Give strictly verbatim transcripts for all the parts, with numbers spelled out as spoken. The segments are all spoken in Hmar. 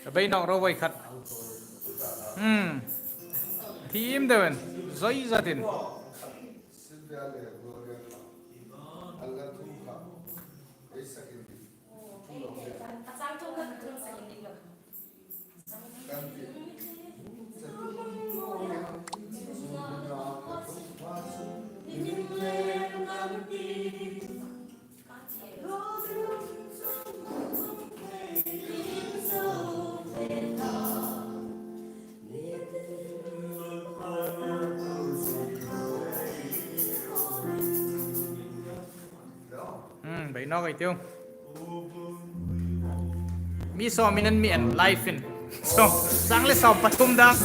A bei nawk ro voi khat. Hmm. Thiem deu in, zoi zatin. Hmm, bei nawk ei tiu. Mi sawm in an mi en live in. Sawm, sang le sawm pathum dang.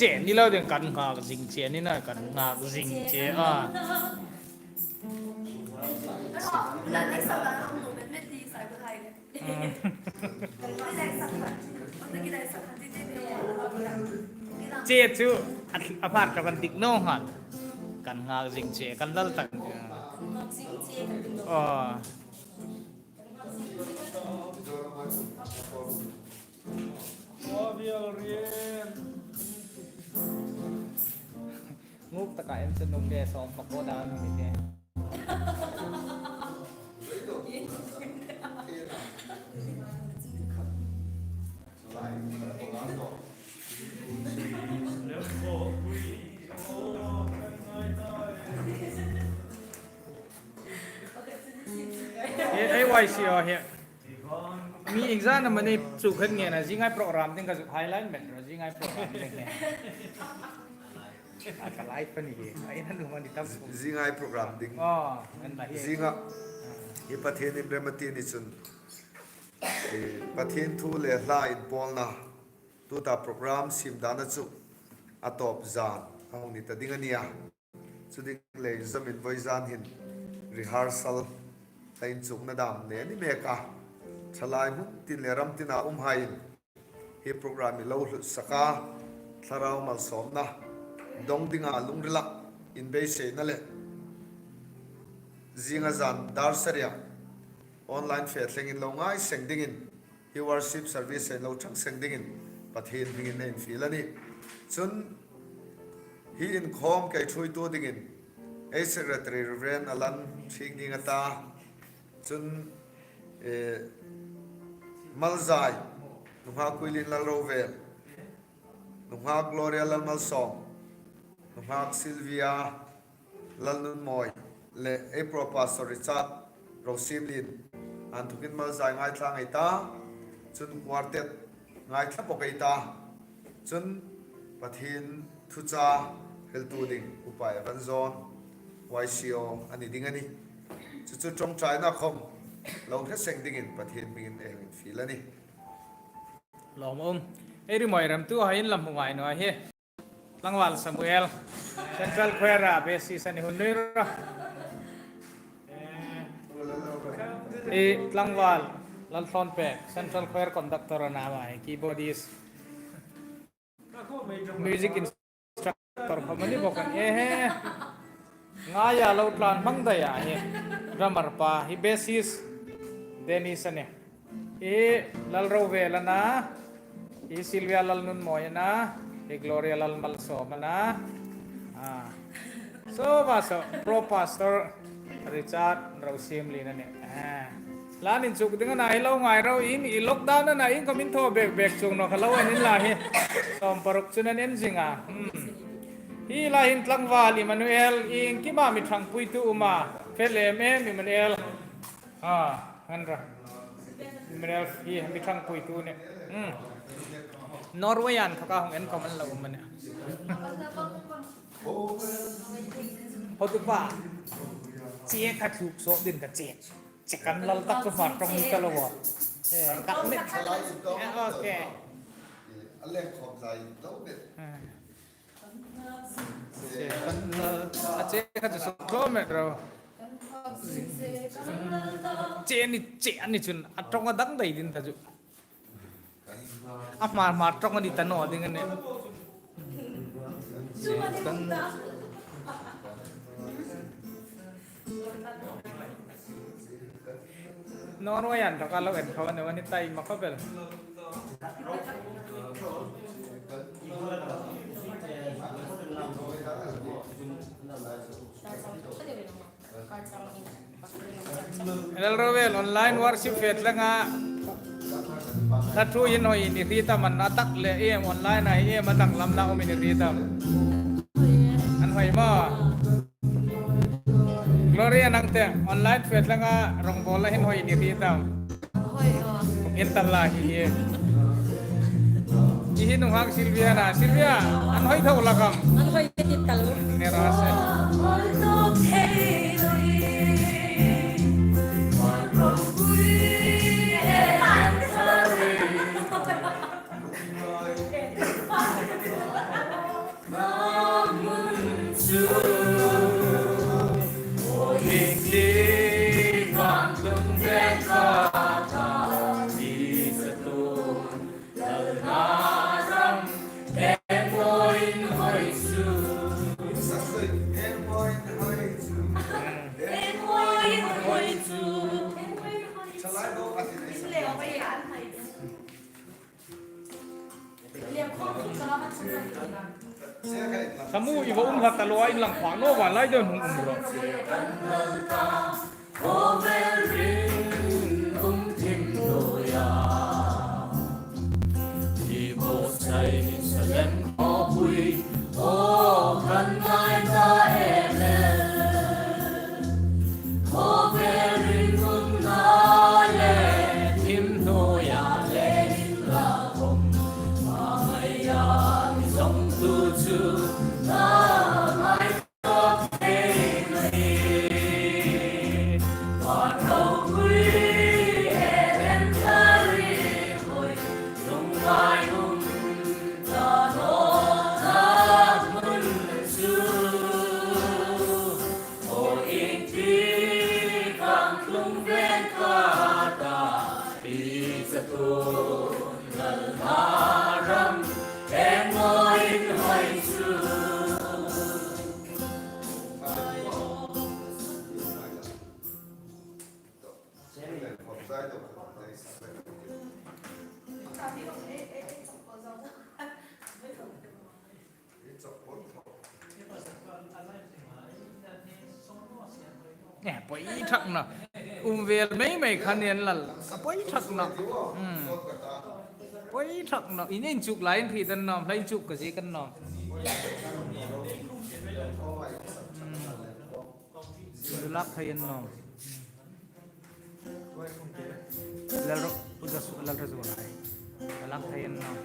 Che ni lo ding, kan nghak zing che ni naw, kan nghak zing che a. Che chu a, a phar ka ban dik naw hang. Kan nghak zing che, kan lal tak. Aw. Ka em chu nung le sawm pakhat a ni te. Ei, ei, Y C O hi. Mi exam a mani chu khat nge na, zingai program ding ka zuk highlight met ro, zingai program ding nge. A ka live pani hi. Ai na lu mani tam. Zingai program ding. Oh, an la hi. Zinga. Hi Pathienin remti ni chun. Eh, Pathien thu le hla inpawlna. Tuta program siem dana chu. A tawp zan. A hung ni ta ding a nia. Chu ding le inzawmin vawizan hin rehearsal la inchukna dam nei a ni mek a. Thalai hmun tin le ram tina umhaiin hi program hi lo hlutsaka thlarau malsawmna dong dinga lungrila inbeiseina le zinga zan dar saria online fe thlengin lo ngai seng dingin hi worship service-a lo ṭhang seng dingin Pathien hmingin ei infiel a nih. Chun hi inkhawm kei ṭhuoitu dingin ei secretary Reverend Alan Thingninga ta, chun, eh, Malzai, nunghak Kuilin Lalrovel, nunghak Gloria Lalmalsawm, nunghak Sylvia Lalnunmawi le ei Pro Pastor Richard Rosiemlien, an thukin Malzai ngaithla ngei ta, chun quartet ngaithla bawk ei ta, chun Pathien thucha hriltu ding Upa Evanzon Y C O a ni ding a nih. Chu chu ṭawngṭaina khawm lo hre seng dingin Pathien hmingin ei hang infiel a nih. Lawm um. Ei rimawi remtuhai in lam hmu ngai naw a hi. Tlangval Samuel, Central Choir-a bassist a ni hun nui ro. I Tlangval Lalthlawnpek, Central Choir conductor a na, keyboardist. Music instructor khawm a ni bawk a. Ehe. Ngaia lo tlan hmang dai a hi. Drummer pa, hi bassist Dennis a nih. Hi Lalrovel a na, hi Sylvia Lalnunmawi a na, hi Gloria Lalmalsawm a na. Ah. So, va so, Pro Pastor Richard Rosiemlien a nih. Ah. Hla inchuk ding a na hi lo ngai ro, in i lockdown a na in khawm in thaw bek bek chuong naw kha lo en inla hi. Sawm paruk chun an en zing a. Hmm. Hi lai hin Tlangval Emmanuel, iengkima mi ṭhangpuitu um a. Fel em em Emmanuel. Ah, ngan ra. Emmanuel hi mi ṭhangpuitu a nih. Hmm. Norway-a inthawka hung en khawm an lo um a nih. Hotupa. Che kha tluk so din ka che. Che kan lal tak chu hmar ṭawng ni ta lo a. Eh, ka mit. Eh, okay. Eh. Che kan lal. A che kha chu suk tlo met ro. Che ni che a ni chun a ṭawng a dang dai din ta chu. A hmar hmar ṭawng a ni ta naw ding a nih. Norway-a inthawka lo en khawm a ni, a ni tai ma khawp el. Lalrovel online worship fe tlanga hla ṭhuoi inhawi ni hriet am, an a tak le em online-a hi em a danglamna um ni hriet am? An hawi maw? Gloria, nang te online fe tlanga rongbawlna hin hawi ni hriet am? Hawi aw. Inthawk la hi. Hi hi nunghak Sylvia na. Sylvia, an hawi tho hlak am? An hawi ti taluo. Ni raw se. Samu i va um hlak ta lo a, inlang phak naw va lai deu hung um ro. Eh, poi thak na. Um vel mei mei khan en lal. A poi thak na. Hmm. Poi thak na. In inchuk lai in phi dan nawm, lai inchuk ka zie kan nawm. Hmm. Lak thei en nawm. Lal ro, uja su, lal ro su lai. Lak thei en nawm.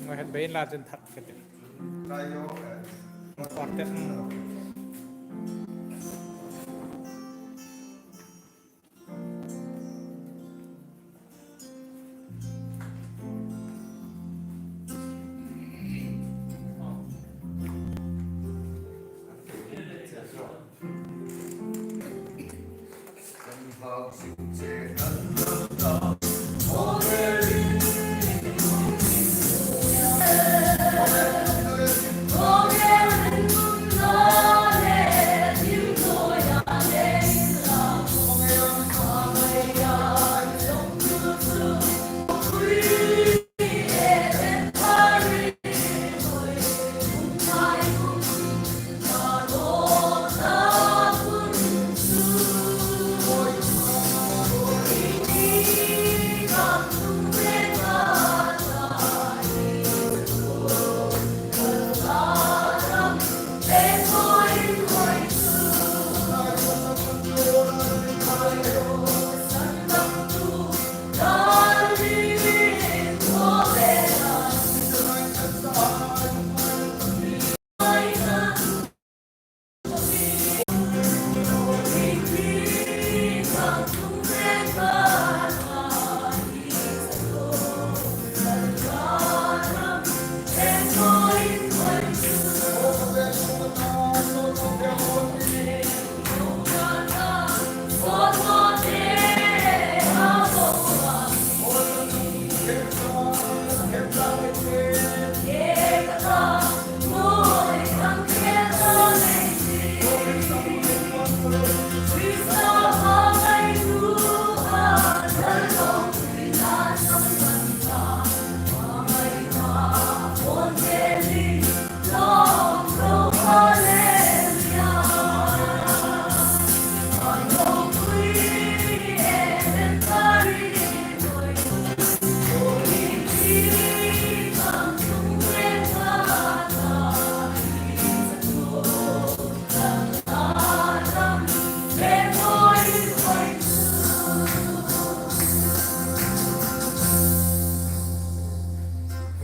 Ngoi het bei inla chun that ka tih. Forte.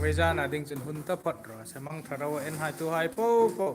Voizana ding chun hun taphawt ro, semang tharo en hai tu hai po po.